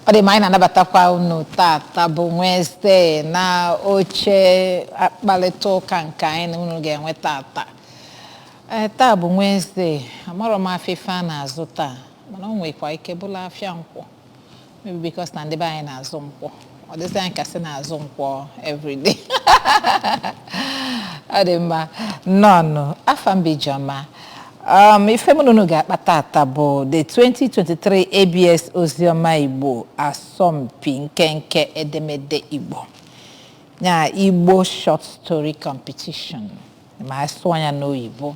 Ọ dị mma, anyị na-anabatakwa unu tata bụ Wednesday na oche akparịta ụka nke anyị na unu ga-enwe tata. Ee, taa bụ Wednesday. Amarọ m afịa ife a na-azụ taa, mana o nwekwa ike bụrụ afịa Nkwọ, maybe because na ndị be anyị na-azụ nkwọ, ọ dịzị anyị kasị na-azụ nkwọ everyday. Ọ dị mma, nnọọ. Afa m bụ Ijeọma. Ife mụ na unu ga-akpa tata bụ the 2023 ABS Oziọma Igbo asọmpi nkenke edemede Igbo, ya Igbo Short Story Competition ma a sụọ ya n'oyibo.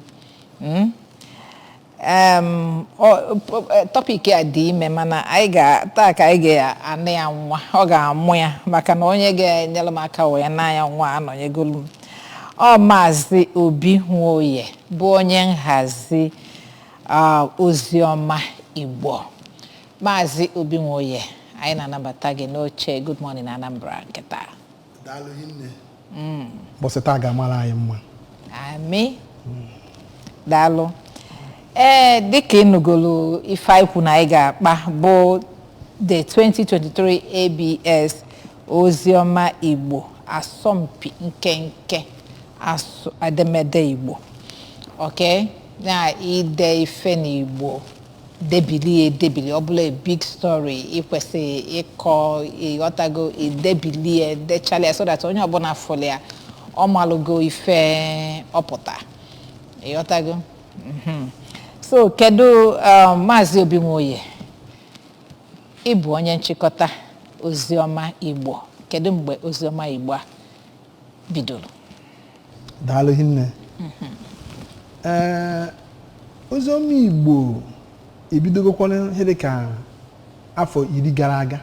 Topic a dị ime, mana anyị ga taa ka anyị ga-anụ ya nwa ọ ga-amụ ya, maka na onye ga-enyere m aka wee na ya nwa anọnyegolu m. Ọ Maazị Obi Nwoye bụ onye nhazi Oziọma Igbo. Maazị Obi Nwoye, anyị na-anabata gị n'oche Good Morning Anambra nke taa. Daalụ hinne. Ụbọchị taa ga-amara anyị mma. Amị, daalụ. Ee, dịka ịnụgolu, ife anyị kwu na anyị ga-akpa bụ the 2023 ABS Oziọma Igbo asọmpi nkenke asụ edemede Igbo, ok, na ide ife n'Igbo, debili edebili, ọ bụla a big story ịkwesịrị ịkọ, ịghọtago, idebilie, dechala ya so that onye ọbụla fụrụ ya, ọ malụgo ife ọpụta, ịghọtago. So kedu, Maazị Obi Nwoye, ị bụ onye nchịkọta Oziọma Igbo, kedu mgbe Oziọma Igbo a bidoro? Daalụ hinne. Ee, Oziọma Igbo ebidogokwana ihe dịka afọ 10 gara aga,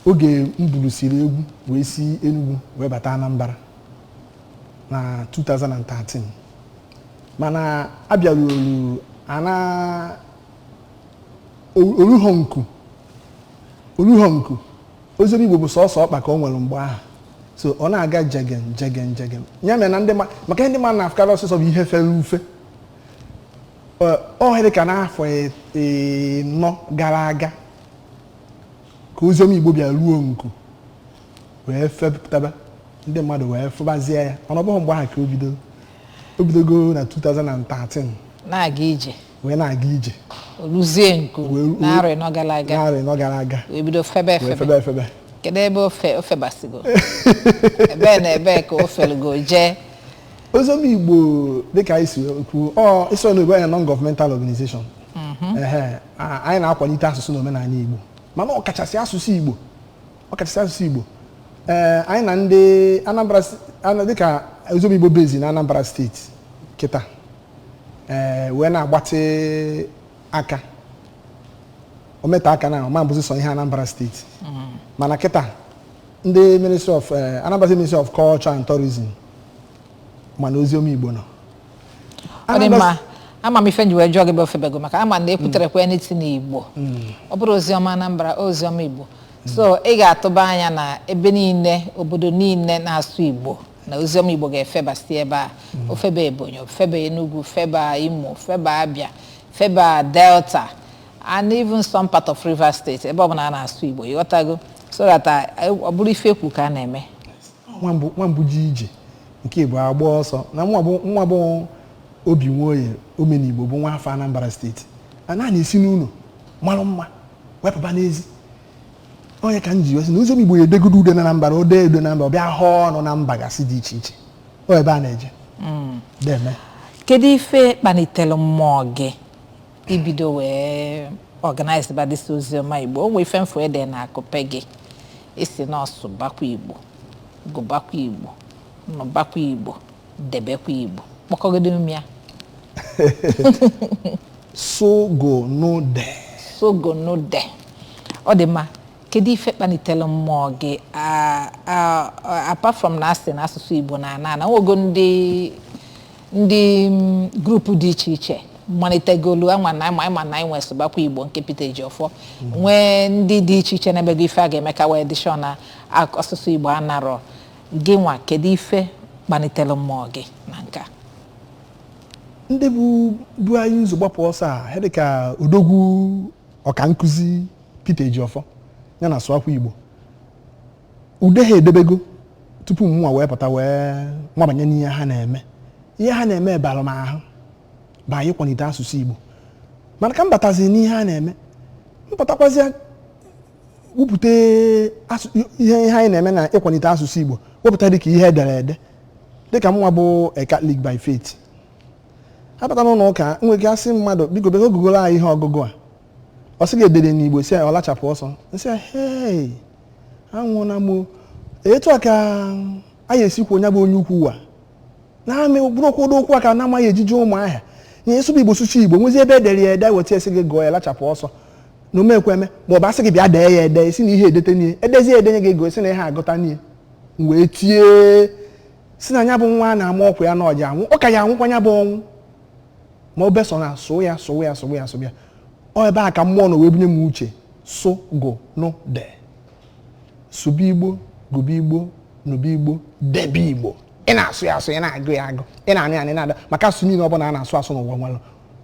oge m burusiri egwu wee si Enugu wee bata Anambra na 2013, mana abịaruru ana oruho nku oruho nku. Oziọma Igbo bụ sọsọ ọkpa ka o nwere mgbe ahụ, so ọ na-aga jegem jegem jegem. Ya mere na ndị ma maka ihe ndị mmadụ na-afụkarị ọsịsọ bụ ihe fere ufe. Ọ dị ka n'afọ 4 gara aga ka Oziọma Igbo bịa ruo nku wee fepụtaba, ndị mmadụ wee fụbazie ya, mana ọ bụghị mgbe ahụ ka o bido. O bidogo na 2013 na-aga ije. Wee na-aga ije. Oluzie nku n'arọ 4 gara aga. N'arọ 4 gara aga. Wee bido febe wee efebe. Febe efebe. Kedu ebe ofe o febasigo, ebe na ebe ka o felugo jee? Oziọma Igbo, dịka anyị si kwuo, ọ ịsọ n'obodo anyị, non-governmental organization. Ehe, anyị na-akwalite asụsụ na omenala Igbo, mana ọ kachasị asụsụ Igbo, ọ kachasị asụsụ Igbo. Ee, anyị na ndị Anambra dịka Oziọma Igbo bezi na Anambra Steeti kịta, ee, wee na-agbatị aka ometa aka na ọma mbụzi sọ ihe Anambra Steeti, mana kịta ndị Ministry of Anambra State Ministry of Culture and Tourism, mana Oziọma Igbo nọ. Ọ dị mma. Ama m ife nji wee jụọ gị bụ ofebego, maka ama na ekwuterekwa anything n'Igbo, ọ bụrụ Oziọma Anambra, Oziọma Igbo, so ị ga-atụba anya na ebe niile, obodo niile na-asụ Igbo, na Oziọma Igbo ga-efebasi ebe a. Ofebe Ebonyi, ofebe Enugu, feba Imo, feba Abia, feba Delta and even some part of Rivers State, ebe ọbụla a na-asụ Igbo, ịghọtago, so that ọ bụrụ ife ekwu ka a na-eme. Nwambụ ji ije nke Igbo agba ọsọ na nwa bụ Obi Nwoye Omenigbo bụ nwa afọ Anambra Steeti a na-esi n'ụlọ marụ mma wepụba n'ezi. Onye ka m ji wesị na Oziọma Igbo ya edegodo ude na Anambra, o dee ude na mba, ọ bịa hụọ ọnụ na mba gasị dị iche iche, o ebe a na-eje deme. Kedu ife kpalitere mmụọ gị ibido wee organize badisi Oziọma Igbo? O nwee ife mfu ede na akụpe gị, isi nọọsụ bakwa Igbo, gụbakwa Igbo, nụbakwa Igbo, debekwa Igbo, kpọkọgodo m ya. Sogonude. Sogonude, ọ dị mma. Kedu ife kpalitere mmụọ gị, apart from na asị na asụsụ Igbo na ana ana nwogo, ndị group dị iche iche malitegolu ama na ama na anyị nwee Sụbakwa Igbo nke Peter Ejiofor, nwee ndị dị iche iche na-emego ife a ga-eme ka wee dị sure na asụsụ Igbo anarọ gị nwa, kedu ife kpalitere mmụọ gị na nke a? Ndị bụ anyị ụzọ gbapụ ọsọ a, ha dịka odogwu ọka nkụzi Peter Ejiofor ya na Sụakwa Igbo. Ude ha edebego tupu mụnwa wee pụta wee nwabanye n'ihe ha na-eme. Ihe ha na-eme bara m ahụ bụ anyị kwalite asụsụ Igbo, mana ka m batazi n'ihe ha na-eme, m pụtakwazịa wupụta ihe anyị na-eme na ịkwalite asụsụ Igbo, wepụta dịka ihe edere ede. Dịka mụnwa bụ a Catholic by faith, abata n'ụlọ ụka, nwere asị mmadụ, "Biko, biko, gụgụrụ anyị ihe ọgụgụ a." Ọ sị gị edere n'Igbo, si ya ọ lachapụ ọsọ. Nsị ya, "Hei, anwụọna m o." Etu a ka anyị esikwu onye bụ onye ukwu ụwa na-amị bụrụ ụkwụdo okwu a ka na-amaghị ejije ụmụahịa nye ịsụba Igbo, sụcha Igbo, nwezi ebe edere ya ede, weta esi gị gụọ ya, lachapụ ọsọ na omekwe eme. Ma ọ bụ asị gị bịa dee ya ede, esi na ihe edete nie, edezie edenye gị ego, esi na ihe agụta nie. M wee tie si na ya bụ nwa a na-ama ọkwa ya na ọja anwụ, ọ ka ya anwụkwa ya bụ ọnwụ, ma o beso na sụọ ya, sụọ ya, sụọ ya, sụọ ya. Ọ ebe a ka mmụọ nọ wee bunye m uche sụ gụ nụ de, sụba Igbo, gụba Igbo, nụba Igbo, debe Igbo. Ị na-asụ ya asụ, ị na-agụ ya agụ, ị na-anụ ya anụ, ị na-ada maka asụsụ niile ọbụla a na-asụ asụ n'ụwa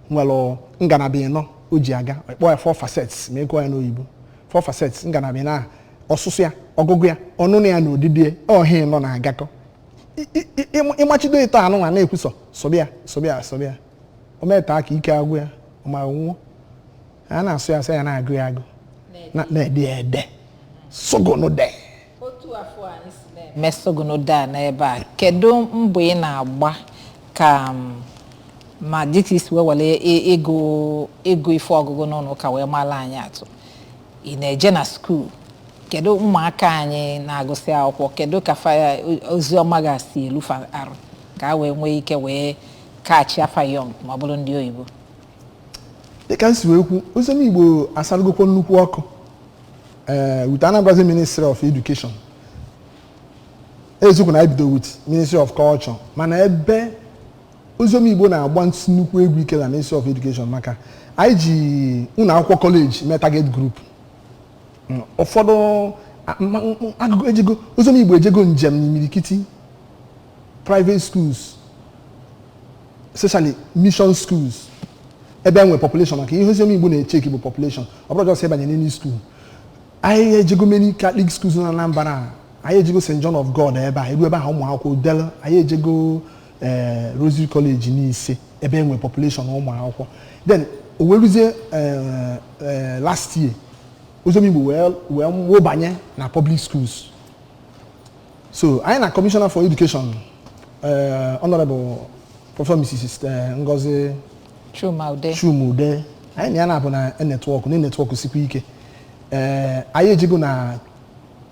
nwere ngalaba ịnọ o ji aga. Kpọọ ya four facets ma ị gụọ ya n'oyibo, four facets, ngalaba ịnọ ahụ: ọsụsụ ya, ọgụgụ ya, ọnụnụ ya na odide ya. Ọhịa ịnọ na-agakọ. Ịmachido ịtọ anụ nwa na-ekwusọ sụbịa, sụbịa, sụbịa, o meta ka ike agwụ ya, ọ ma nwụọ. A na-asụ ya asụ ya, na-agụ ya agụ, na-ede ya ede, sụgụnụ de. Otu afọ anyị si na-eme sụgụnụ a n'ebe a, kedu mbọ ị na-agba ka ma dịka isi wee were ịgụ ife ọgụgụ n'ụlọ ụka wee mara anyị atụ, ị na-eje na school, kedu ụmụaka anyị na-agụsị akwụkwọ, kedu ka fa ozi ọma ga-asị elufa arụ ka a wee nwee ike wee kachi afa young ma ọ bụrụ ndị oyibo? Dịka m si wee kwu, oziọma Igbo asarụgokwo nnukwu ọkụ with Anambra State Ministry of Education. Eziokwu na anyị bido with Ministry of Culture, mana ebe oziọma Igbo na-agba nnukwu egwu ike na Ministry of Education, maka anyị ji ụlọ akwụkwọ kọleji mee target group. Ụfọdụ agụgụ ejego oziọma Igbo ejego njem n'imirikiti private schools, especially mission schools, ebe enwe population, maka ihe oziọma Igbo na-echeki bụ population. Ọ bụrụ just ịbanye n'any school. Anyị ejego many Catholic schools na Anambra. Anyị ejego St John of God ebe a, eru ebe ahụ ụmụ akwụkwọ delu. Anyị ejego Rosary College n'ise ebe enwe population ụmụ akwụkwọ. Then o wee ruzie last year, oziọma Igbo wee wụbanye na public schools. So anyị na Commissioner for Education, Honorable Professor Mrs. Ngozi Chuma Ude. Chumude, anyị na ya na-abụ na network na network sikwa ike. Anyị ejego na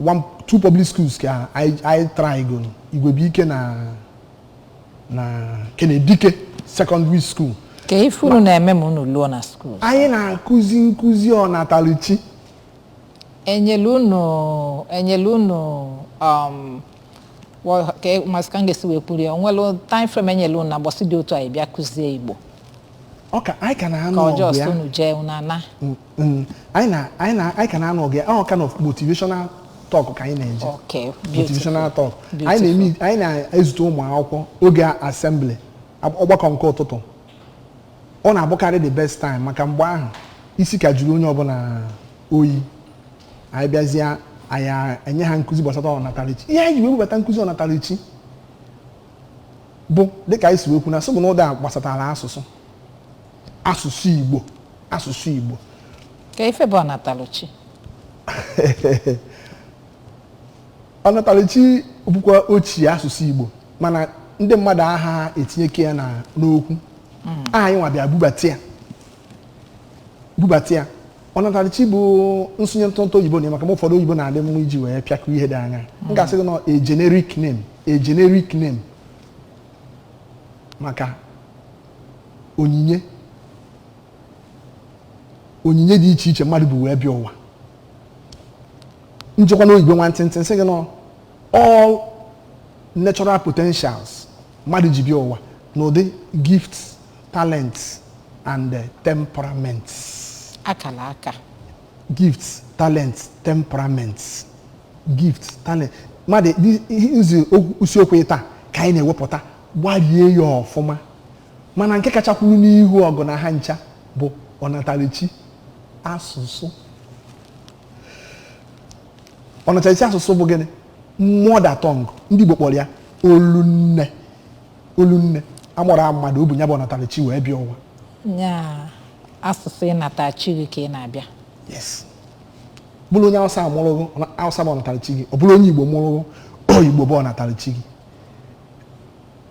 one two public schools ka anyị try go Igwebuike na Kenedike Secondary School. Ka ife unu na-eme ma unu luo na school? Anyị na-akụzi nkụzi ọnataluchi. Enyelu unu ka masị ka m ga-esi wee kwuru ya, onwelu time frame enyelu unu na gbọsị dị otu anyị bịa kụzie Igbo? Ọ ka anyị ka na-anụ ka ọjọọ ọgụ ya. Si unu jee, unu ana? Anyị ka na-anụ ọgụ ya. Ọ kind of motivational talk ka anyị na-eje. Okay, beautiful. Motivational talk anyị na-eme, anyị na-ezute ụmụ akwụkwọ oge assembly, ọgbakọ nke ụtụtụ. Ọ na-abụkarị the best time, maka mgbe ahụ isi ka juru onye ọbụla oyi. Anyị bịazie, anyị enye ha nkụzi gbasara ọnatarichi. Ihe anyị ji wee webata nkụzi ọnatarichi bụ dịka anyị si wee kwu na sị bụ na ụda gbasatara asụsụ, asụsụ Igbo, asụsụ Igbo. Ka ife bụ ọnataluchi? Ọnatarichi bụkwa ochie asụsụ Igbo, mana ndị mmadụ agha etinyeke ya na n'okwu aha. Anyị nwa bịa bubata ya, bubata ya. Ọnatarichi bụ nsonye ntụntụ oyibo na maka ma ụfọdụ oyibo na-adị mma iji wee pịakọ ihe dị anya. M ga-asị gị nọ a generic name, a generic name maka onyinye, onyinye dị iche iche mmadụ bụ wee bịa ụwa. Njikwa n'oyibo nwantịntị, sị gị nọ all natural potentials mmadụ ji bịa ụwa n'ụdị gifts, talents and temperaments. Akala aka. Gifts, talents, temperaments. Gifts, talent, mmadụ izi isiokwu taa ka anyị na-ewepụta gbarie ya ọfụma, mana nke kacha kwuru n'ihu ọgụ na ha ncha bụ ọnatarichi asụsụ. Ọnatarichi asụsụ bụ gịnị? Mother tongue. Ndị Igbo kpọrọ ya olunne. Olunne amụrụ mmadụ, o bụ ya bụ ọnatarichi wee bịa ụwa. Nya asụsụ ịnata chi gị ka ị na-abịa. Yes, bụrụ onye Awụsa amụrụ gị, Awụsa bụ ọnatarichi gị. Ọ bụrụ onye Igbo mụrụ gị, Igbo bụ ọnatarichi gị.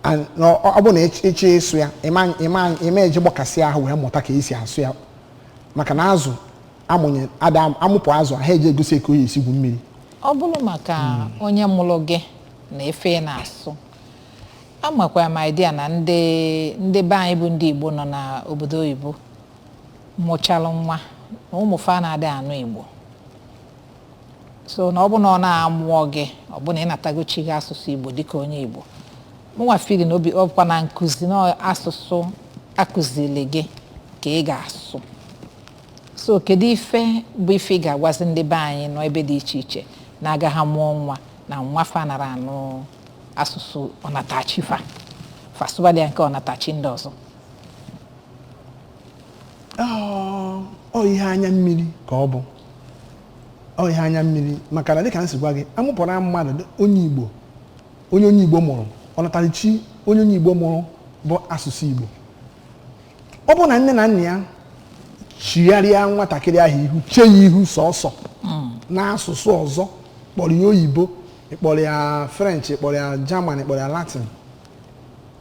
And ọ bụ na ịchọ ịsụ ya, ịma eji gbakasị ahụ wee mụta ka esi asụ ya, maka na azụ amụnye ada amụpụ azụ ahụ eji egosi ka o esi gwu mmiri. Ọ bụrụ maka onye mụrụ gị na efe ị na-asụ, amakwara m idea na ndị be anyị bụ ndị Igbo nọ n'obodo oyibo mụchalụ nwa na ụmụ fa na-adị anụ Igbo, so na ọ bụ na ọ na-amụọ gị, ọ bụ na ị natagochi gị asụsụ Igbo dịka onye Igbo. Mụnwa fili na obi ọkwa na nkụzi na asụsụ akụzili gị ka ị ga-asụ. So kedu ife bụ ife ị ga-agwazi ndị be anyị nọ ebe dị iche iche na-aga ha mụọ nwa na nwa fa nara anụ asụsụ ọnatachi fa, fasụbalị ya nke ọnatachi ndị ọzọ? Ọ ihe anya mmiri ka ọ bụ, ọ ihe anya mmiri, maka na dịka m si gwa gị, amụpụra mmadụ onye Igbo, onye Igbo mụrụ, ọnatarichi onye Igbo mụrụ bụ asụsụ Igbo. Ọ bụ na nne na nna ya chigharịa nwatakịrị ahụ ihu, chee ya ihu sọsọ n'asụsụ ọzọ, kpọrọ ya oyibo, kpọrọ ya French, kpọrọ ya German, kpọrọ ya Latin,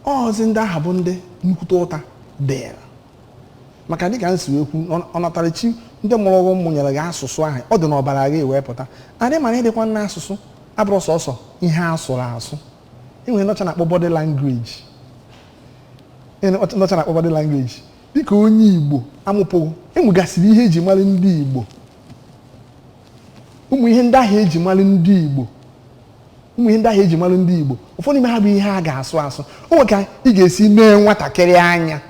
ọzi ndị ahụ bụ ndị nnukwute ụta dịrị, maka dịka m si wee kwu, ọnatarichi ndị mụrụ ụmụ nyere gị asụsụ ahụ, ọ dị n'ọbara gị wee pụta. Adị mana ịdịkwa na asụsụ abụrụ sọsọ ihe a sụrụ asụ. Enwere ndị ọcha na-akpọ body language. Enwere ndị ọcha na-akpọ body language. Dịka onye Igbo amụpụghị, enwegasịrị ihe eji mara ndị Igbo, ụmụ ihe ndị ahụ eji mara ndị Igbo, ụmụ ihe ndị ahụ eji mara ndị Igbo, ụfọdụ n'ime ha bụ ihe a ga-asụ asụ. O nwere ka ị ga-esi mee nwatakịrị anya,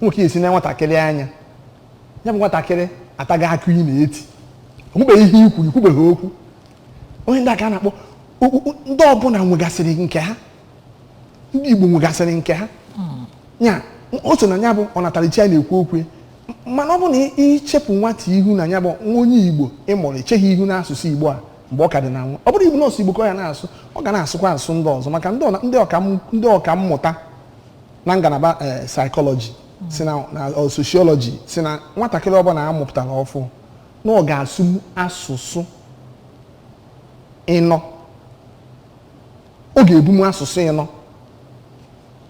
o nwere ka ị ga-esi mee nwatakịrị anya, ya bụ nwatakịrị ataghị akụ ị na-eti, o nwebeghị ihe i kwuru, ikwubeghị okwu. Onye ndị a ka a na-akpọ ndị ọbụla nwegasịrị nke ha. Ndị Igbo nwegasịrị nke ha, ya o so na ya bụ ọnatarichi a na-ekwu okwu ya. Mana ọ bụ na ichepụ nwata ihu na ya bụ nwa onye Igbo ị mụrụ, echeghị ihu n'asụsụ Igbo a mgbe ọ ka dị na nwa, ọ bụrụ Igbo nọọsụ Igbo ka ọ ya na-asụ, ọ ga na-asụkwa asụsụ ndị ọzọ, maka ndị ọka mmụta na ngalaba psychology si na sociology si na nwatakịrị ọbụla amụpụtara ọfụ na ọ ga-asụ asụsụ 4, ọ ga-ebunwu asụsụ 4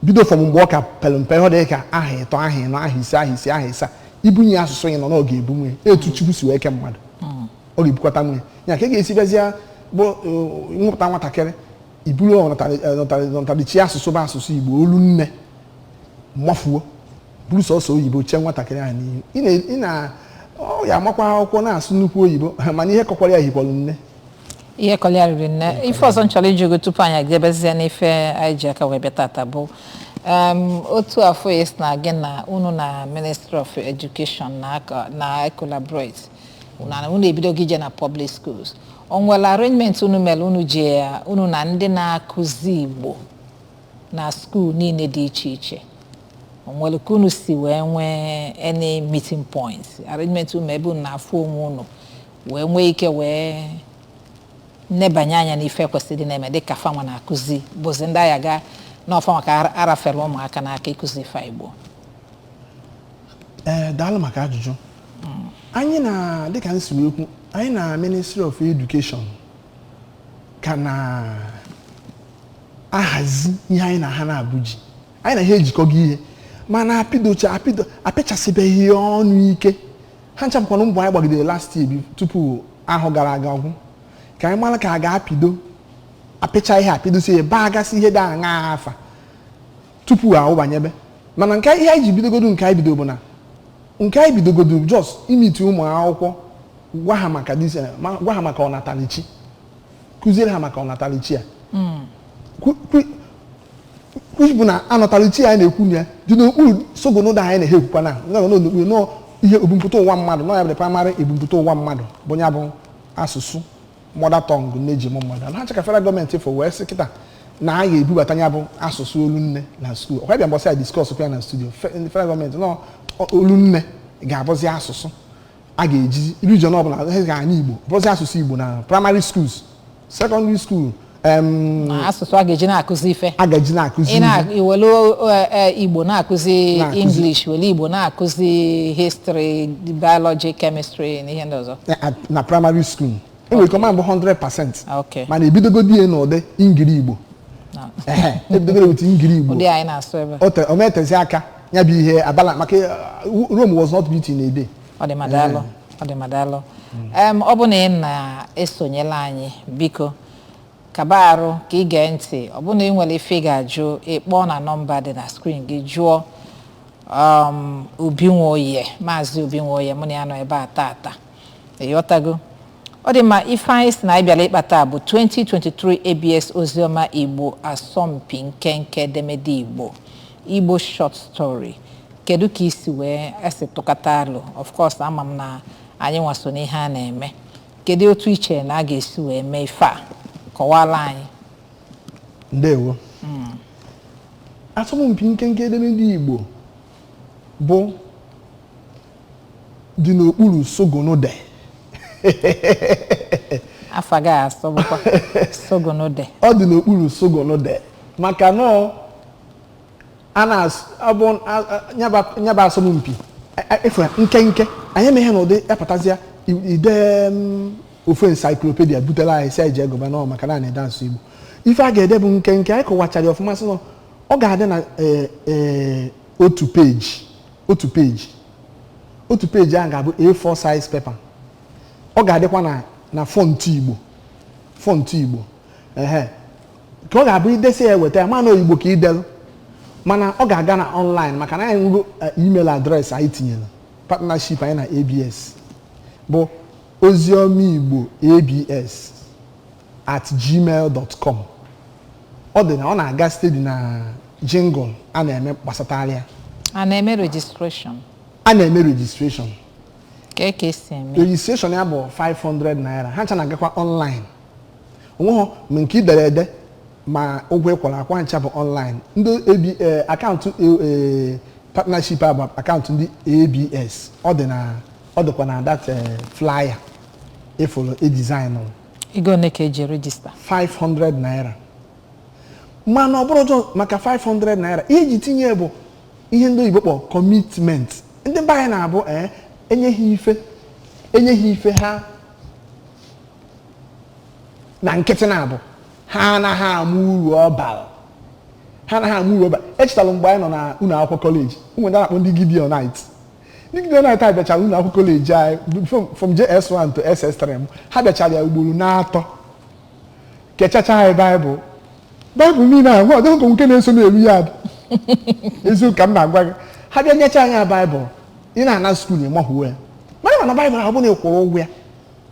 bido from mgbe ọ ka pere mpe. Ọ dị ka aha 3, aha 4, aha 5, aha 6, aha 7, ibunye asụsụ 4 na ọ ga-ebunwu ya. Etu Chukwu si wee ke mmadụ, ọ ga-ebukwata nwunye ya ka ị ga-esi bịazie bụ nwụpụta nwatakịrị iburu ọnatarichi asụsụ bụ asụsụ Igbo olu nne mafuo, buru sọsọ oyibo chee nwatakịrị ahụ n'ihu. Ị na ọ ya amakwa akwụkwọ na-asụ nnukwu oyibo, mana ihe kọkwara ya hikwalụ nne. Ihe kọlịa riri nne. Ife ọzọ m chọrọ ịjụ gị tupu anyị ejebezie n'ife anyị ji aka wee bịa tata bụ otu afọ esi na gị na unu na Ministry of Education na collaborate na unu ebido gị ije na public schools, o nwere arrangement unu mere unu ji ya, unu na ndị na-akụzi Igbo na school niile dị iche iche, o nwere ka unu si wee nwee any meeting point, arrangement unu ebe unu na-afụ onwe unu wee nwee ike wee nnebanye anya n'ife kwesịrị na-eme dịka fanwa na-akụzi, bụzi ndị agha ga n'ọfanwa ka arafere ụmụaka n'aka ịkụzi ife Igbo? Ee, daalụ maka ajụjụ. Anyị na, dịka m si wee kwu, anyị na Ministry of Education ka na-ahazi ihe anyị na ha na-abụji, anyị na ha ejikọgo ihe, mana apịdocha apịdo apịchasịbeghị ya ọnụ ike. Ha nchapụkwana mbọ anyị gbagidere last year tupu ahụ gara aga gwụ, ka anyị mara ka a ga-apịdo apịcha ihe, apịdosi ya baa gasị ihe dị aṅa afa tupu awụbanyebe. Mana nke ihe anyị ji bidogodo, nke anyị bido bụ na nke anyị bidogodo just imiti ụmụ akwụkwọ, gwa ha maka this, gwa ha maka ọnatalichi, kụziere ha maka ọnatalichi a. Which bụ na anọtalichi a na-ekwu na ya dị n'okpuru sogonodo anyị na-ehe ekwukwa na nọ n'okpuru nọ ihe ebumpụta ụwa mmadụ nọ ya bụ the primary ebumpụta ụwa mmadụ bụ ya bụ asụsụ mother tongue nne ji mụ mmadụ. Na ha cheka federal gọọmenti fọ wee sị kịta na a ga-ebubata ya bụ asụsụ olu nne na school. Ọkwa bịa mbọsị a discuss kwa ya na studio. Federal gọọmenti nọ olu nne ga-abụzi asụsụ A ga-eji region ọbụla ha ga anyị Igbo bụrụzi asụsụ Igbo na primary schools, secondary school, Na asụsụ a ga-eji na-akụzi ife. A ga-eji na-akụzi Ị ihe. na iwelu Igbo na-akụzi Na-akụzi. English, welu Igbo na-akụzi history, biology, chemistry na ihe ndị ọzọ. Na primary school enwere ike ọma mbụ 100%, mana ebidogodi ya n'ụdị Ingiri Igbo. Ehe, ebidogodi with Ingiri Igbo. Ụdị anyị na-asụ ebe a. O metezi aka ya bụ ihe abala maka Rome was not built in a day. Ọ dị ma, daalụ. Ọ dị ma, daalụ. Ọ bụ na ị na-esonyela anyị, biko kaba arụ ka ị gee ntị. Ọ bụ na ị nwere ife ị ga-ajụ, ịkpọọ na nọmba dị na screen gị, jụọ Obi Nwoye, Maazị Obi Nwoye, mụ na ya nọ ebe a tata. Ịghọtago? Ọ dị mma. Ife anyị si na anyị bịara ịkpata bụ 2023 ABS Oziọma Igbo asọmpi nkenke edemede Igbo, Igbo short story. Kedu ka isi wee esi tụkọta alụ? Of course, ama m na anyị nwaso n'ihe a na-eme. Kedu otu iche na a ga-esi wee mee ife a? Kọwala anyị. Ndewo. Asọmpi nkenke edemede Igbo bụ dị n'okpuru Sogonode. Afa ga asọbụkwa Sogonode. Ọ dị n'okpuru Sogonode maka nọọ a na-abụ nyaba asọmpi efe nkenke anyị emeghe n'ụdị apụtazịa ide ofu encyclopedia butere anyị si anyị ji egọba nọ maka na a na-ede asụsụ Igbo. Ife a ga-ede bụ nkenke. Anyị kọwachara ya ọfụma, sị nọ ọ ga-adị na otu peji. Otu peji, otu peji ahụ ga-abụ A4 size paper. Ọ ga-adịkwa na font Igbo, font Igbo, ehe, ka ọ ga-abụ idesi ya eweta ya ma na Igbo ka idelu. Mana ọ ga-aga na online maka na anyị nwego email address anyị tinyere partnership anyị na ABS bụ oziọmaigboabs@gmail.com. Ọ dị na ọ na-aga steady na jingle a na-eme gbasatara ya. A na-eme registration? A na-eme registration. Ka esi eme? Registration ya bụ 500 naira. Ha ncha na-agakwa online. Onweghọ ma nke idere ede ma ụgwọ ịkwara akwa, ncha bụ online. Ndị AB akaụntụ partnership a bụ akaụntụ ndị ABS. Ọ dị na ọ dịkwa na that flyer ịfụrụ e design. Ego ole ka eji register? 500 naira. Mana ọ bụrụ ụjọ maka 500 naira, ihe eji tinye bụ ihe ndị oyibo kpọ commitment. Ndị be anyị na-abụ enyeghị ife, enyeghị ife ha na nkịtị na-abụ ha anaghị ama uru ọ bara. Ha anaghị ama uru ọ bara. Echetara mgbe anyị nọ na ụlọ akwụkwọ kọleji, ụmụ ndị a na-akpọ ndị Gideonite. Ndị Gideonite a bịachara ụlọ akwụkwọ kọleji anyị from JS1 to SS3 m. Ha bịachara ya ugboro na-atọ, kechacha anyị Baịbụl. Baịbụl niile ahụ ọ dịghị ka nke na-eso na-eru ya adụ. Eziokwu ka m na-agwa gị. Ha bịa nyecha anyị Baịbụl, ị na-ana school ịmahuo ya. Mana Baịbụl ahụ bụ na ị kwụrụ ụgwọ ya,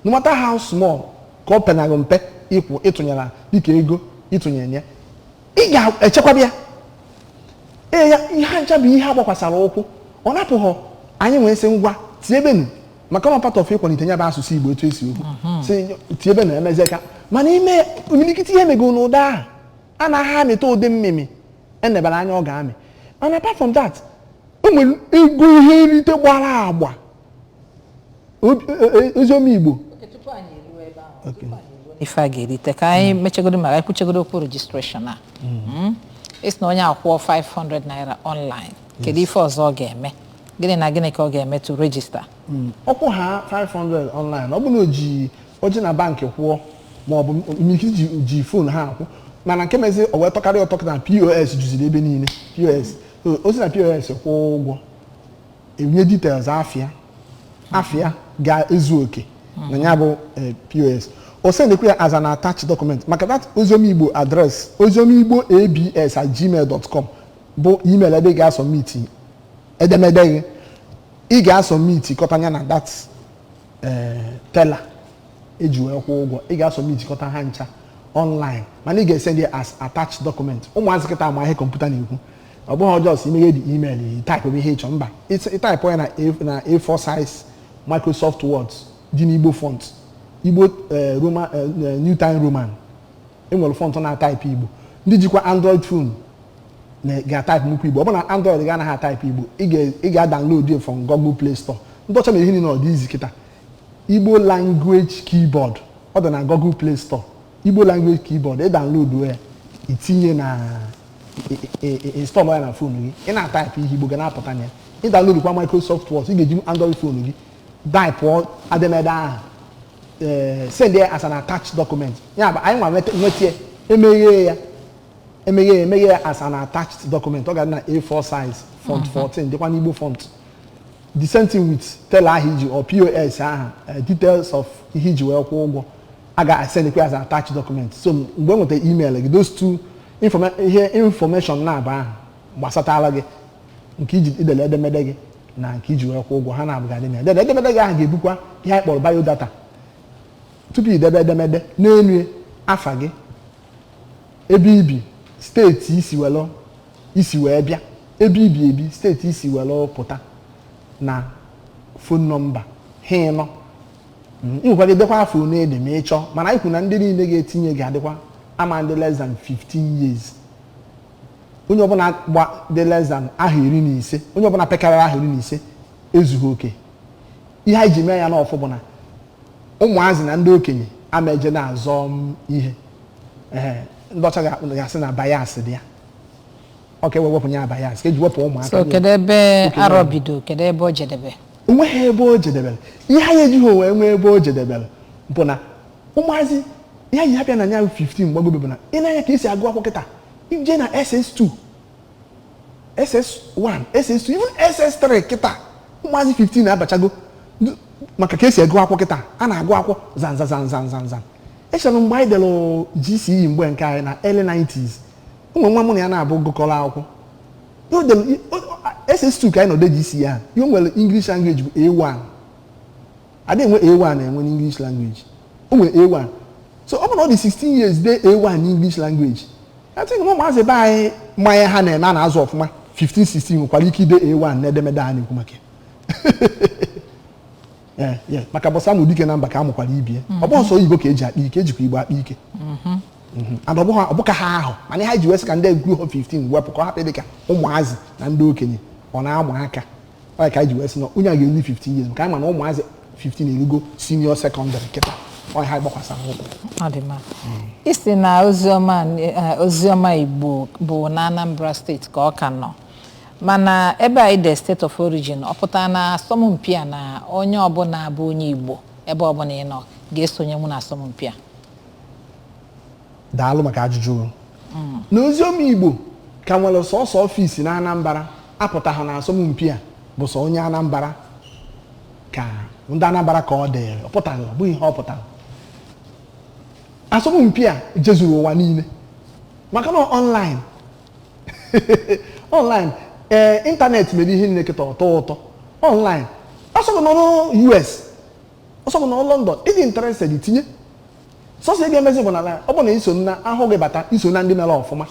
no matter how small ka ọ penara mpe, ịkwụ ịtụnyere dịka ego ịtụnyere ya, ị ga-echekwaba ya. Ee, ya ihe ncha bụ ihe a gbakwasara ụkwụ. Ọ napụghọ anyị nwee sị ngwa tiebenu maka ọ part of ịkwalite ya bụ asụsụ Igbo etu esi okwu si tiebenu emezie ka. Mana ime imilikiti ihe emego n'ụda ahụ anaghị amịta ụdị mmịmị enebara anya ọ ga-amị. Mana apart from that, o nwere ego ihe nrite gbara agba. Oziọma Igbo. Ife a ga-erite ka anyị mechagodo maka anyị kwuchegodo okwu registration a. Isi na onye akwụọ 500 naira online, kedu ife ọzọ ọ ga-eme? Gịnị na gịnị ka ọ ga-eme to register? Ọkwụ ha 500 online, ọ bụ na o ji oji na bankị kwụọ ma ọ bụ imilikiti ji phone ha akwụ. Mana nke mezi o wee tọkarị ụtọ na POS juziri ebe niile. POS. So, o si na POS kwụọ ụgwọ, enye details afịa afịa ga-ezu oke na ya bụ POS. O sendekwa ya as an attached document maka that Oziọma Igbo address, oziọmaigboabs@gmail.com bụ email ebe ị ga-asubmit edemede gị. Ị ga-asubmit kọtanya na that teller eji wee kwụọ ụgwọ. Ị ga-asubmit kọta ha ncha online, mana ị ga-esend ya as attached document. Ụmụazị kịta ama ihe kọmputa na-ekwu. Ọ bụghị ọjọọ si imeghe dị email, type ihe ịchọ. Mba, ịtype ya na A4 size Microsoft Word dị n'Igbo font, Igbo Roman, New Time Roman. Enwere font na-atype Igbo. Ndị jikwa Android phone ga-atype nnukwu Igbo. Ọ bụ na Android ga anaghị atype Igbo, ị ga-adownload ya from Google Play Store. Ndị ọcha mere ihe niile ọ dị izi kịta. Igbo language keyboard, ọ dị na Google Play Store. Igbo language keyboard, ị download ya, itinye na install ya na phone gị, ị na-atype ihe, Igbo ga na-apụta na ya. Ị download kwa Microsoft Word, ị ga-eji Android phone gị type edemede ahụ, send ya as an attached document. Ya bụ anyị nwa nweta ya, emeghe ya, emeghe ya, emeghe ya as an attached document, ọ ga-adị na A4 size, font 14, dịkwa n'Igbo font. The same thing with teller ahụ iji or POS ahụ, details of ihe iji wee kwụọ ụgwọ, a ga-asendikwa as an attached document. So mgbe e nweta email gị, those two ihe information na-aba ahụ gbasatara gị, nke iji idele edemede gị na nke iji wee kwụọ ụgwọ, ha na-abụ ga-adị na ya. Then edemede gị ahụ ga-ebukwa ihe anyị kpọrọ biodata. Tupu idebe edemede n'elu, afa gị, ebe ibi, steeti isi welụ isi wee bịa, ebe ibi ebi, steeti isi welụ pụta, na phone number ha ịnọ. Ị nwekwara idekwa afọ one ede ma ị chọọ, mana anyị kwuru na ndị niile ga-etinye ga-adịkwa ama ndị less than 15 years. Onye ọbụla gba dị less than ahụ 15, onye ọbụla pekarịrị ahụ 15 ezughị oke. Ihe anyị ji mee ya n'ọfụ bụ na ụmụazị na ndị okenye ama eje na-azọ m ihe. Ee, ndị ọcha ga-asị na bias dị ya. Ọ ka ewe wepụ ya bias, ka eji wepụ ụmụaka. So kedu ebe arọ bido, kedu ebe o jedebe? Onweghị ebe o jedebere. Ihe anyị ejighị wee nwee ebe o jedebere bụ na ụmụazị ihe anyị hapịa na nya 15 gbagobe bụ na ị na-anya ka esi agụ akwụkwọ kịta, ije na SS2, SS1, SS2, even SS3 kịta, ụmụazị 15 na-abachago. Maka ka esi agụ akwụkwọ kịta, a na-agụ akwụkwọ zan zan zan zan zan zan. Echere m mgbe anyị dere GCE, mgbe nke anyị na early 90s, ụmụ nwa mụ na ya na-abụ gụkọrọ akwụkwọ. Ihe o SS2 ka anyị nọ de GCE ahụ, ihe o nwere English language bụ A1. Adị enwe A1 enwe n'English language, o nwere A1. So ọ bụ na ọ dị 16 years dee A1 n'English language, I think ụmụazị be anyị mmanya ha na-eme a na-azụ ọfụma, 15, 16, nwekwara ike ide A1 n'edemede a na-ekwu maka ya. Yeah, maka bọsa mụ dike na mba ka a mụkwara ibie. Ọ bụ ọsọ oyibo ka eji akpa ike, ejikwa Igbo akpa ike. And ọ bụghị ọ bụka ha ahụ, mana ihe ha ji wee sị ka ndị egwu ha 15 wepụ ka ọ hapụ dị ka ụmụazị na ndị okenye ọ na-amụ aka. Ọ ka anyị ji wee sị na onye a ga-eru 15 years, maka anyị ma na ụmụazị 15 erugo senior secondary kịta. Ọ ha gbakwasara ụkwụ. Ọ dị mma. Isi na oziọma, oziọma Igbo bụ na Anambra Steeti ka ọ ka nọ, mana ebe anyị de state of origin, ọ pụtara na asọmpi a na onye ọbụla bụ onye Igbo, ebe ọbụla ị nọ, ga-esonye mụ na asọmpi a? Daalụ maka ajụjụ. Na oziọma Igbo ka nwere sọsọ office na Anambra apụtaghị na asọmpi a bụ sọ onye Anambra, ka ndị Anambra ka ọ dịrị. Ọ pụtaghị, ọ bụghị ihe ọ pụtara. Asọmpi a jezuru ụwa niile maka na online, ee, ịntanetị mere ihe niile kịta ọtọ ụtọ. Online, ọsọ nọ US, ọsọ nọ London, ịdị interested, tinye. Sọsọ ị ga-emezi bụ na ọ bụ na iso na ahụ gị bata, iso na ndị mere ọfụma,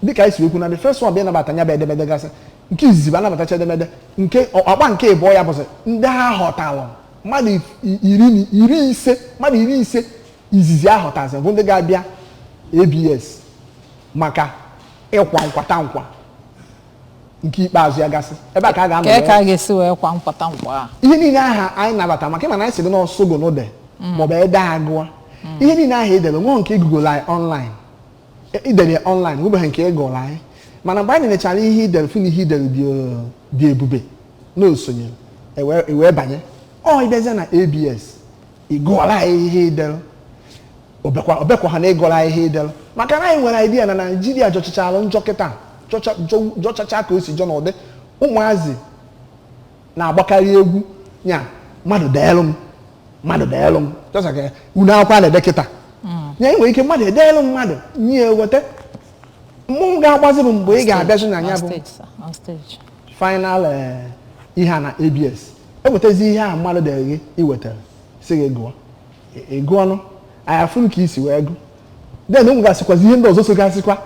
dịka anyị si ekwu na the first one bụ ịnabata ya bụ edemede gasị. Nke izizi bụ anabatacha edemede. Nke ọkpa nke ịbụọ ya bụzi ndị ha ghọtalụ mmadụ 50, mmadụ 50 izizi ahọtazi bụ ndị ga-abịa ABS maka ịkwa nkwata nkwa nke ikpeazụ ya gasị. Ebe a ka a ga-anọ Kee ka a ga-esi wee kwa nkwata nkwa a? Ihe niile aha anyị nabata, maka ịma na anyị sị gị n'ọsụgo n'ụde maọbụ ede agụa, ihe niile ahụ edere nwe nke ịgụgụrụ anyị online, idere ya online, nwebeghị nke ịgụrụ anyị. Mana mgbe anyị nenechara ihe idere, fụ na ihe idere dị ebube na osonyere, ewee banye. Ọ ịbịazie na ABS, ịgụọla anyị ihe idere, obekwa ha na ịgụrụ anyị ihe idere, maka na anyị nwere idea na Naijiria jọchachalụ njọ kịta, jọchacha ka o si jọ n'ụdị ụmụazị na-agbakarị egwu nya mmadụ deelụ m, mmadụ deelụ m jọsa ka unu akwụkwọ a na-ede kịta nya. Ị nwere ike mmadụ edeelụ mmadụ nye weta mmụnwụ ga-agbazi bụ mgbe ị ga-abịazi na ya On bụ stage, sir. On stage. Final, ihe a na ABS, ewetazi ihe a mmadụ dere gị, iwetara si gị gụọ, ị gụọnụ anyị afụrụ ka isi wee gụ. Then o nwegasịkwazi ihe ndị ọzọ sogasịkwa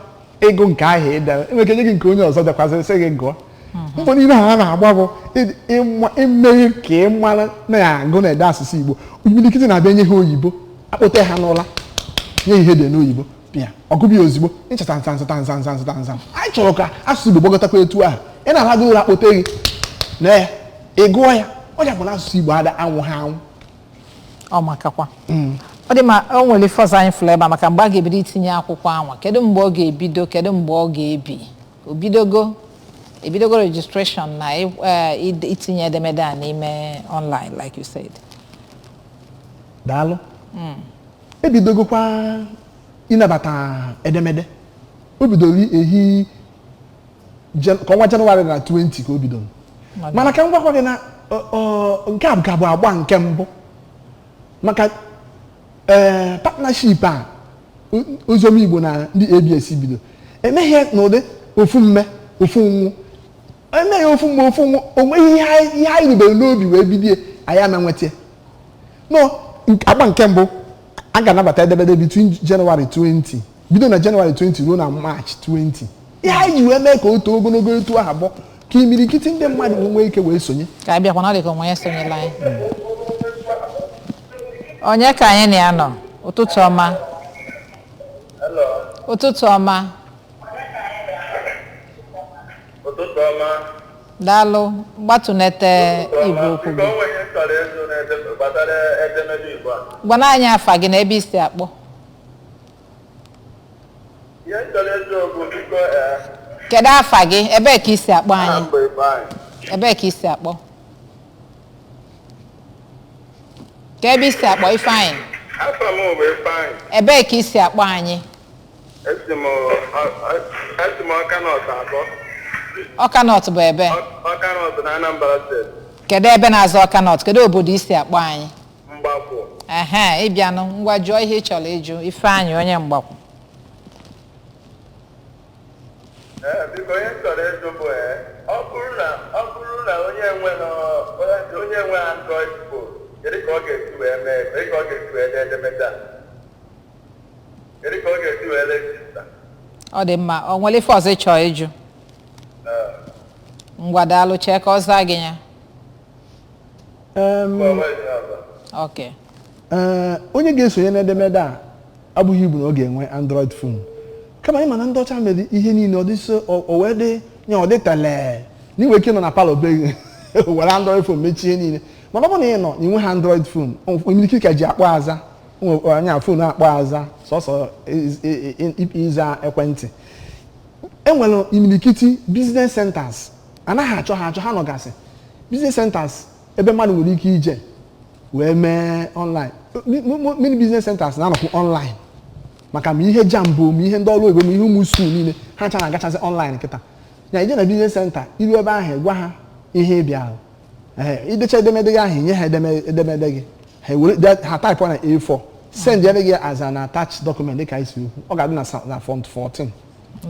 ịgụ nke ahụ ị dere. Enwere ike nye gị nke onye ọzọ dekwazịrị sị gị gụọ. Mbọ niile ha na-agba bụ imeghe ka ị mara na-agụ na-ede asụsụ Igbo. Imirikiti na-abịa nye ha oyibo, akpụte ha n'ụla, nye ihe dị n'oyibo, pịa ọgụbịa ozugbo ncheta nsa nsa nsa nsa nsa nsa. Anyị chọrọ ka asụsụ Igbo gbagotakwa etu ahụ. Ị na-alago ụra, akpụte gị na ya, ị gụọ ya. Ọ ya bụ na asụsụ Igbo ada anwụ ha anwụ. Ọ makakwa. Ọ dị ma o nwere ife ọzọ anyị fụrụ ebe a maka mgbe a ga-ebido itinye akwụkwọ anwa. Kedu mgbe ọ ga-ebido? Kedu mgbe ọ ga-ebi? O bidogo? Ebidogo registration na itinye edemede a n'ime online, like you said? Daalụ. Ebidogokwa ịnabata edemede. O bidoro ehi ka ọnwa Jenụwarị na 20 ka o bidoro. Mana ka m gwakwa gị na nke a ka bụ agba nke mbụ, maka ee partnership a Oziọma Igbo na ndị ABS bido emeghị n'ụdị ofu mme ofu nwụ, emeghị ofu mme ofu nwụ. O nweghị ihe anyị rubere n'obi wee bidie anyị ama nweta ya. No agba nke mbụ, a ga-anabata edemede between January 20, bido na January 20 ruo na March 20. Ihe anyị ji wee mee ka o too ogologo etu ahụ bụ ka imirikiti ndị mmadụ nwee ike wee sonye. Ka anyị bịakwa na ọ dị ka onwe ya sonyela anyị. Onye ka anyị na ya nọ? Ụtụtụ ọma. Hello. Ụtụtụ ọma. Ụtụtụ ọma. Daalụ. Gbatụnete igwe okwu Biko, gị. o nwere ihe m chọrọ ịjụ gbasara edemede Igbo a. Gwana anyị afa gị na ebe isi akpọ. Ihe m chọrọ ịjụ bụ, biko, Kedu afa gị? Ebee ka isi akpọ aha anyị? m bụ Ifeanyị. Ebee ka isi akpọ? Ka ebe isi akpọ, Ifeanyị? Afọ m bụ Ifeanyị. Ebee ka isi akpọ anyị? Esi m Ọka North akpọ. Ọka North bụ ebe? Ọka North na Anambra Steeti. Kedu ebe na-azụ Ọka North? Kedu obodo isi akpọ anyị? Mgbakwu. Ehe, ịbịanụ. Ngwa, jụọ ihe ị chọrọ ịjụ Ifeanyị onye Mgbakwu. Ee, biko, ihe m chọrọ ịjụ bụ, ọ bụrụ na onye nwe Android phone, kedu ka ọ ga-esi wee mee? Kedu ka ọ ga-esi wee dee edemede a? Kedu ka ọ ga-esi wee register? Ọ dị mma. Ọ nwere ife ọzọ ị chọrọ ịjụ? Ngwa, daalụ. Chee ka ọ zaa gị ya. Ọ nweghị ihe ọzọ. Ok. Ee, onye ga-esonye n'edemede a abụghị ibu na ọ ga-enwe Android phone, kama ịma na ndị ọcha mere ihe niile ọ dị so o wee dị ya, ọ dị tele na inwe ike ịnọ na palọ be gị were Android phone mechie ihe niile. Mana ọ bụrụ na ị nọ na inwe ha Android phone, imirikiri ka ji akpọ aza anya phone akpọ aza sọsọ ịza ekwentị. Enwere imirikiti business centers, anaghị achọ ha achọ, ha nọgasị business centers ebe mmadụ nwere ike ije wee mee online. Many business centers na-anọkwu online, maka ma ihe JAMB, ma ihe ndị ọrụ oyibo, ma ihe ụmụ school niile, ha ncha na-agachazi online kịta. Ya ije na business center, iru ebe ahụ, gwa ha ihe ị bịara. Ee, idecha edemede gị ahụ, nye ha edemede gị, ha ewere ha type na A4, send ya gị as an attached document. Dịka anyị si okwu, ọ ga-adị na font 14.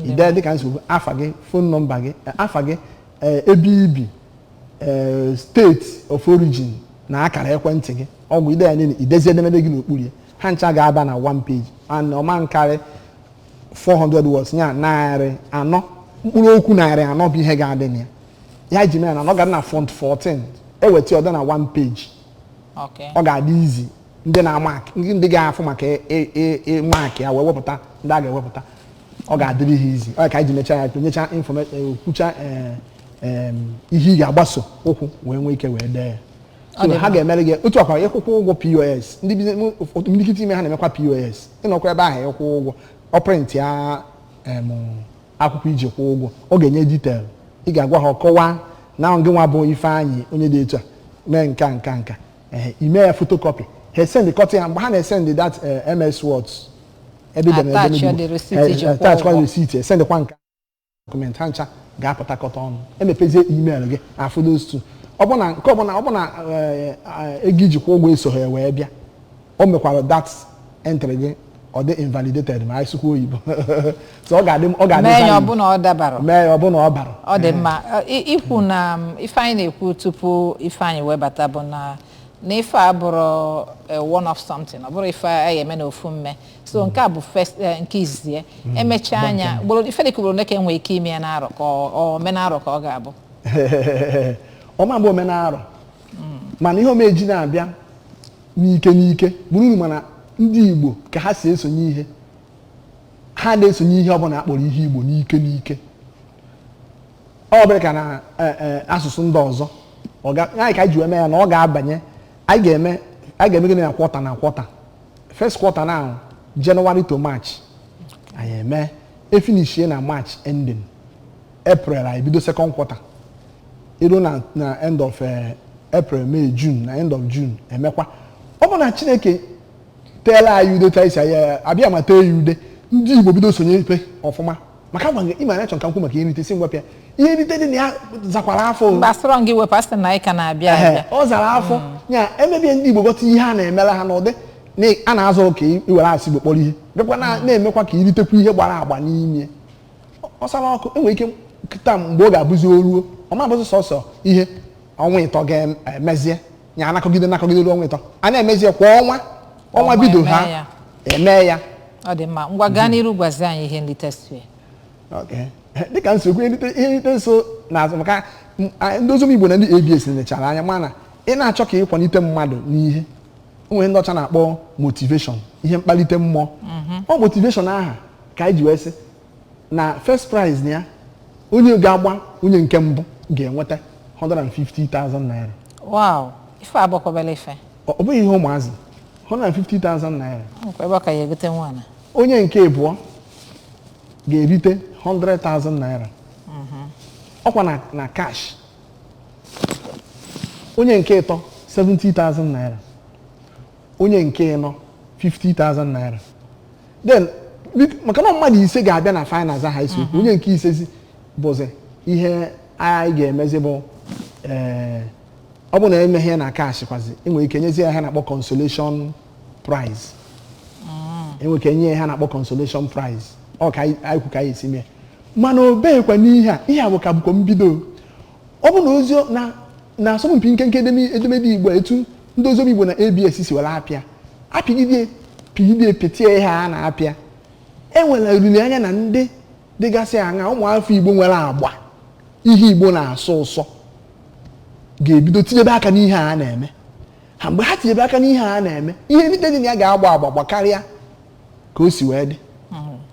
Ide dịka anyị si okwu, afa gị, phone number gị, afa gị, ebe ibi, state of origin na akara ekwentị gị. Ọgwụ ide ya niile, idezi edemede gị n'okpuru ya. Ha ncha ga-aba na one page and ọma nkarị 400 words, ya 400 mkpụrụ okwu, 400 bụ ihe ga-adị na ya. Ya ji mee na ọ ga-adị na font 14, eweta ọdị na one page. Ọ ga-adị izi ndị na-amark, ndị ga-afụ maka ịmark ya wee wepụta ndị a ga-ewepụta, ọ ga-adịrị ha izi. Ọ ka anyị ji mechaa ya, nyecha information, kwucha ihe ị ga-agbaso ụkwụ wee nwee ike wee dee ya. Ọ So dị ha mma. ga-emere gị otu akwa ịkwụkwọ ụgwọ POS. Ndị business imirikiti ime ha na-emekwa POS. Ịnọkwa ebe ahụ ịkwụ ụgwọ, ọ print ya akwụkwọ iji kwụọ ụgwọ, ọ ga-enye detail ị ga-agwa ha, ọkọwa na gị nwa bụ Ifeanyị onye dị etu a mee nka nka nka. Ee, ime ya photocopy, ha esend kọta ya. Mgbe ha na-esend that MS Word ebe ị dere Attach edemede ya Igbo, the receipt iji kwụọ attach kwa ụgwọ. receipt, esendkwa nke document, ha ncha ga-apụtakọta ọnụ. Emepezie email gị, afụ those two. Ọ bụ na nke ọbụla ọ bụ na ego iji kwụọ ụgwọ eso ha wee bịa, o mekwara that entry gị ọ dị invalidated, ma anyị sụkwa oyibo. So ọ ga-adị Mee ya valid. ọbụna ọ dabara. Mee ya ọbụna ọ bara. Ọ dị mma. Ikwu na ife anyị na-ekwu tupu ife anyị wee bata bụ na ife a bụrụ one of something, ọ bụrụ ife a ga-eme n'ofu mme. So nke a bụ first, nke izizi ya. Emechaa anya ugboro ife dịka ugboro ole ka enwere ike ime ya n'arọ, ka ọ omenarọ ka ọ ga-abụ? Ọma bụ omenarọ, mana ihe omeji na-abịa n'ike n'ike bụrụ uru. Mana ndị Igbo ka ha si esonye ihe, ha na-esonye ihe ọbụla akpọrọ ihe Igbo n'ike n'ike. Ọ bụrụ ka na asụsụ ndị ọzọ. Ọ ga anyị ka anyị ji wee mee ya na ọ ga-abanye. Anyị ga-eme gịnị na quarter na quarter. First quarter now, January to March, anyị eme efinishie na March ending. April anyị bido second quarter. Iru na end of April, May, June, na end of June emekwa. Ọ bụ na Chineke teela anyị ude taa isi anyị abịa ma tee ya ude, ndị Igbo bido sonye ipe ọfụma maka agwa gị ịma na achọ ka m kwu maka ihe nrite si ngwapịa ihe nrite dị na ya zakwara afọ o. Mgbe asọrọ gị wepụ, asị na anyị ka na-abịa abịa. Ọ zara afọ ya. Emebie ndị Igbo ghọta ihe a na-emere ha n'ụdị na a na-azụ ka iwere asụ Igbo kpọrọ ihe, bịakwa na-emekwa ka iritekwa ihe gbara agba n'ime ọ sara ọkụ. Enwere ike kịta mgbe ọ ga-abụzi oruo, ọ ma abụzi sọsọ ihe ọnwa 3 ga-emezie ya, anakọgide nakọgide ruo ọnwa 3, a na-emezie kwa ọnwa ọnwa ọnwa bido eme ha ya. Eme ya. Ọ dị mma. Ngwa, gaa n'iru, gwazie anyị ihe nlite sie. Okay. Dịka nsogbu ihe nrite so na maka ndị Oziọma Igbo na ndị ABS nechara anya, mana ị na-achọ ka ịkwalite mmadụ n'ihe onwe ndị ọcha na-akpọ motivation, ihe mkpalite mmụọ. Ọ motivation aha ka anyị ji wee sị na first prize na ya, onye ga-agba onye nke mbụ ga-enweta 150,000 naira. Wow, ife agbakwabela ife. Ọ bụghị ihe ụmụazị, 150,000 naira. Nkwa ebe ọ ka ya egote nwana. Onye nke abụọ ga-erite 100,000 naira, ọkwa na cash. Onye nke ịtọ, 70,000 naira. Onye nke ịnọ, 50,000 naira. Then maka na mmadụ ise ga-abịa na finals aha isi okwu, onye nke isezi bụzi ihe anyị ga-emezi bụ ọ bụ na emeghe na cash kwazi, enwere ike nyezie ya ihe na-akpọ consolation prize. Enwere ike nye ya na-akpọ consolation prize. Ọ ka anyị kwu ka anyị esi mee, mana o beghịkwa n'ihe a. Ihe a bụ ka bụkwa mbido. Ọ bụ na ozi na asọmpi nkenke edemede Igbo, etu ndị Oziọma Igbo na ABS si were apịa apịgide pigide pịtie ihe a na-apịa, enwere olileanya na ndị dịgasị aṅa, ụmụafọ Igbo nwere agba ihe Igbo na-asọ ụsọ, ga-ebido tinyebe aka n'ihe a na-eme ha. Mgbe ha tinyebe aka n'ihe a na-eme, ihe nrite dị na ya ga-agba agba gbakarịa ka o si wee dị,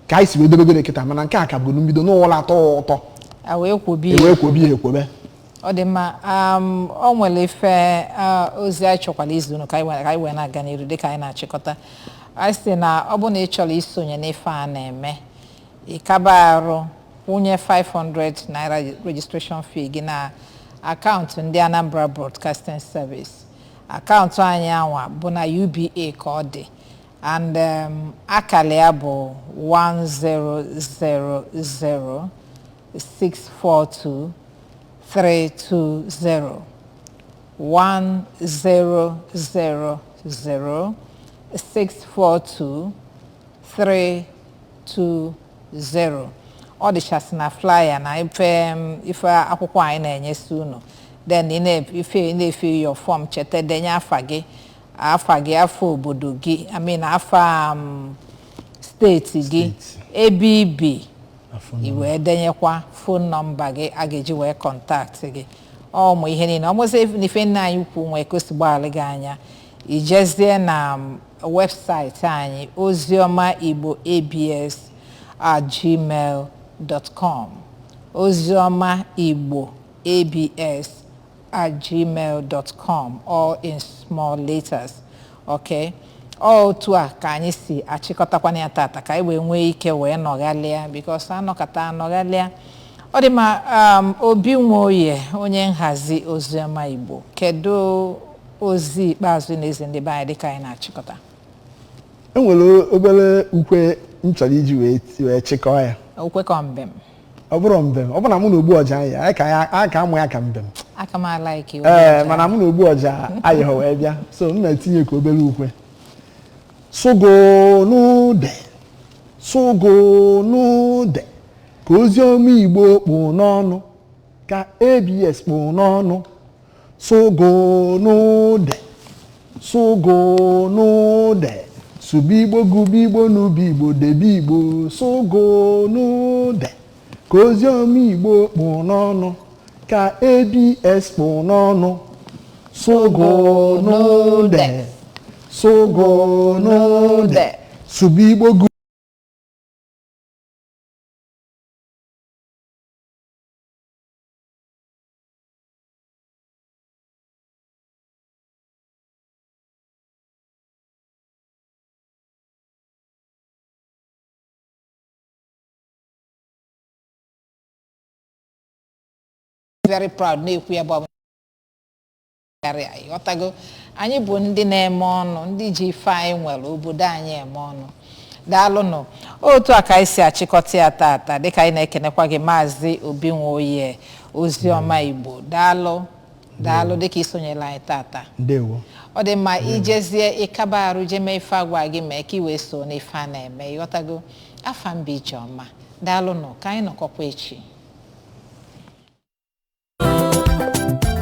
ka anyị si wee dobegoro kịta. Mana nke a ka bụrụ mbido n'ụlọ atọ ụtọ. A wee kwobi. Ewee kwobi ya ekwobe. Ọ dị mma. O nwere ife ozi anyị chọkwara izu unu ka anyị wee na-aga n'iru dịka anyị na-achịkọta. Anyị sị na ọ bụ na ị chọrọ isonye n'ife a na-eme, ịkaba arụ kwụnye 500 naira registration fee gị na akaụntụ ndị Anambra Broadcasting Service. Akaụntụ anyị anwa bụ na UBA ka ọ dị, and akara ya bụ 1000 642 320, 1000 642 320. Ọ dịchasị na flyer na ife akwụkwọ anyị na-enyesi unu. Then ị na- ife ị na-efe your form, cheta denye afa gị, afa gị, afa obodo gị, I mean afa steeti gị, Steeti. ebe ibi, Afọ. I wee denyekwa phone number gị a ga-eji wee contact gị. Ọ ụmụ ihe niile ọmụsị n'ife nna anyị kwu nwee ka o si gbaghalị gị anya, ijezie na webụsaịtị anyị, oziọma igbo abs at gmail dot com, oziọma igbo abs at gmail dot com, all in small letters. Okay, ọ otu a ka anyị si achịkọtakwana ya tata, ka anyị wee nwee ike wee nọghalịa, because anọkọta anọghalịa. Ọ dị mma. Obi Nwoye, onye nhazi Oziọma Igbo, kedu ozi ikpeazụ na-ezi ndị be anyị dịka anyị na-achịkọta? E nwere obere ukwe m chọrọ iji wee chịkọọ ya. Okwekọ mbem. Ọ bụrụ mbem, ọ bụ na mụ na ogbu ọja anyị ka ya anyị ka amụ ya ka mbem. Aka m alaiki. Ee, mana mụ na ogbu ọja ayịghọ wee bịa, so m na-etinye ka obere ukwe. Sụgụnụde, sụgụnụde, ka oziọma Igbo kpụ n'ọnụ, ka ABS kpụ n'ọnụ. Sụgụnụde, sụgụnụde, sụba Igbo, gụba Igbo, n'ubi Igbo, debe Igbo. Sụgụnụde, ka oziọma Igbo kpụ n'ọnụ, ka ABS kpụ n'ọnụ. Sụgụnụde, sụgụnụde, sụba Igbo. Very proud na-ekwu ya bụ ọ bụ karịa, ịghọtago? Anyị bụ ndị na-eme ọnụ, ndị ji ife anyị nwere obodo anyị eme ọnụ. Daalụnụ. Otu a ka anyị si achịkọta ya tata, dịka anyị na-ekenekwa gị, Maazị Obi Nwoye, Oziọma Igbo. Daalụ, daalụ dịka isonyela anyị tata. Ndewo. Ọ dị mma. Ijezie ịkaba arụ jee mee ife agwa gị mee ka ị wee so n'ife a na-eme, ịghọtago? Afa mba, ijeọma. Daalụnụ, ka anyị nọkọkwa echi.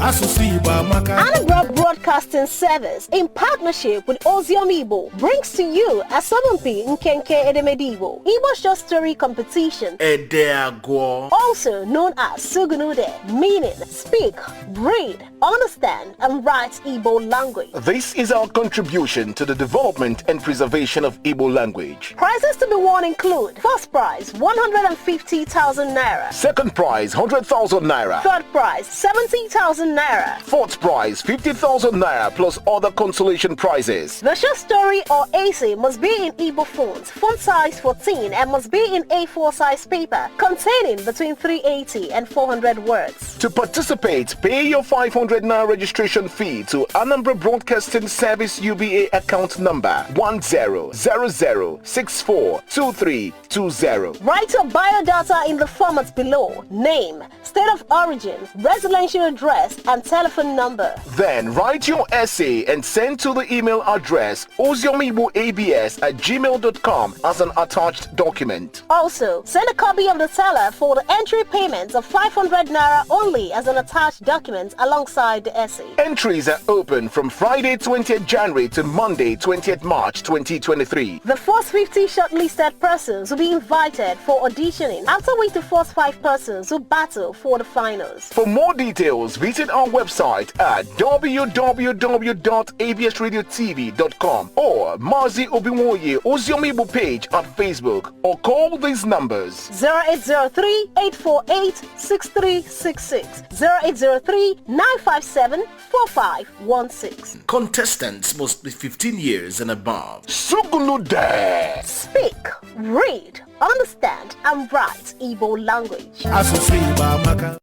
Asụsụ Igbo amaka. Anambra Broadcasting Service, in partnership with Ozioma Igbo, brings to you Asọmpi Nkenke Edemede Igbo, Igbo Short Story Competition, Ede agụọ. Also known as Sugunude, meaning speak, read, understand, and write Igbo language. This is our contribution to the development and preservation of Igbo language. Prizes to be won include: first prize, 150,000 naira. Second prize, 100,000 naira. Third prize, 70,000 naira. Fourth prize, 50,000 naira plus other consolation prizes. The short story or essay must be in Igbo font, font size 14, and must be in A4 size paper, containing between 380 and 400 words. To participate, pay your 500 naira registration fee to Anambra Broadcasting Service UBA account number 1000642320. Write your biodata in the format below: name, state of origin, residential address, and telephone number. Then write your essay and send to the email address oziomiboabs@gmail.com as an attached document. Also, send a copy of the teller for the entry payment of 500 naira only as an attached document alongside the essay. Entries are open from Friday 20th January to Monday 20th March 2023. The first 50 shortlisted persons will be invited for auditioning, after which the first five persons will battle for the finals. For more details, visit our website at www.absradiotv.com or Mazi Obinwoye Oziomibo page at Facebook or call these numbers. 0803 848 6366, 0803 957 4516. Contestants must be 15 years and above. Sugunude! Speak, read, understand, and write Igbo language. Asụsụ Igbo amaka.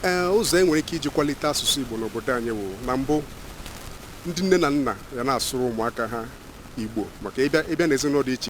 Ee, ụzọ e nwere ike iji kwalite asụsụ Igbo n'obodo anyị wụ na mbụ, ndị nne na nna ya na-asụrụ ụmụaka ha Igbo, maka ịbịa n'ezinụlọ dị iche